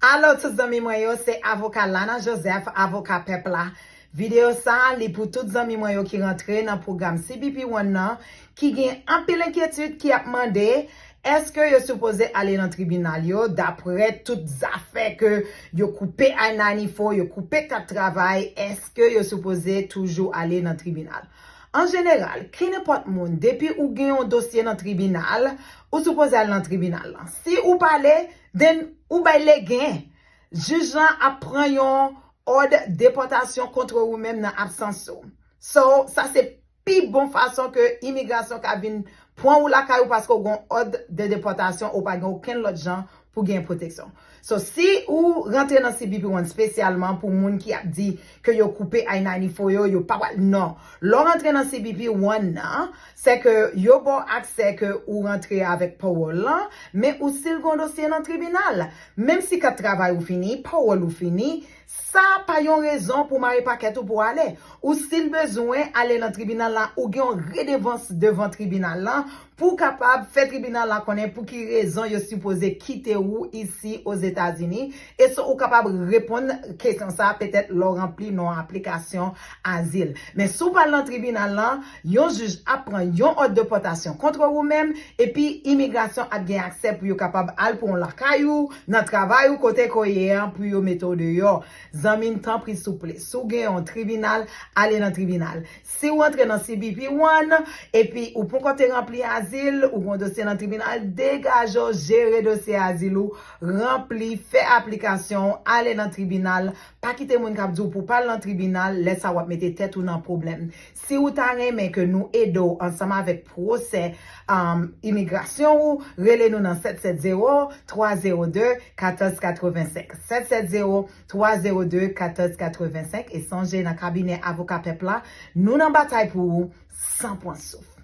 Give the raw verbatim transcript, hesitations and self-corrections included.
Alo tout zanmi mwen yo, se avoka Lana Joseph, avoka pèp la. Videyo sa a, li pou tout zanmi mwen yo ki rantre nan pwogram C B P One nan, ki gen anpil enkyetid, ki ap mande, èske yo sipoze ale nan tribinal yo, daprè tout zafè ke yo koupe I ninety-four, yo koupe kat travay, èske yo sipoze toujou ale nan tribinal? An jeneral, kenenpòt moun, depi ou gen yon dosye nan tribinal, ou sipoze al nan tribinal lan. Si ou pa ale, then ou bay legen. Jij lan ap pran yon òd depòtasyon kont ou menm nan absans ou. So, sa se pi bon fason ke imigrasyon ka vin pran ou lakay ou, paske ou gen òd de depòtasyon, ou pa gen okenn lòt jan pou gen pwoteksyon. So, si ou rantre nan C B P One espesyalman pou moun ki ap di ke yo koupe I ninety-four yo, yo pa pral, non. Lè w rantre nan C B P One nan, se ke yo ba w aksè ke ou rantre avèk pawòl lan, men ou still gen yon dosye nan tribinal. Menm si kat travay ou fini, pawòl ou fini, sa pa yon rezon pou mare pakèt ou pou ale. Ou still bezwen ale nan tribinal la, ou gen yon redevans devan tribinal lan pou w kapab fè tribinal la konnen pou ki rezon yo sipoze kite ou isi Ozetazini. E so ou kapab reponn kesyon sa a petèt lè w ranpli nan aplikasyon azil. Men si w pral nan tribinal lan, yon jij ap pran yon òd depòtasyon kont ou menm, epi imigrasyon ap gen aksè pou yo kapab al pran w lakay ou, nan travay ou, kote ke w ye an, pou yo mete w deyò. Zanmi m, tanpri, souple, si w gen yon tribinal, ale nan tribinal. Si w antre nan C B P One, epi ou poko te ranpli azil, ou gen yon dosye nan tribinal, degaje w, jere dosye azil ou, ranpli, fè aplikasyon, ale nan tribinal. Pa kite moun k ap di w pou w pa al nan tribinal, lè sa w ap mete tèt ou nan pwoblèm. Si w ta renmen ke nou ede w ansanm avèk pwosè, um, imigrasyon ou, rele nou nan sèt sèt zewo, twa zewo de, katòz katrevensenk. Sèt sèt zewo, twa zewo de, katòz katrevensenk. E sonje, nan kabinè avoka pèp la, nou nan batay pou ou san pran souf.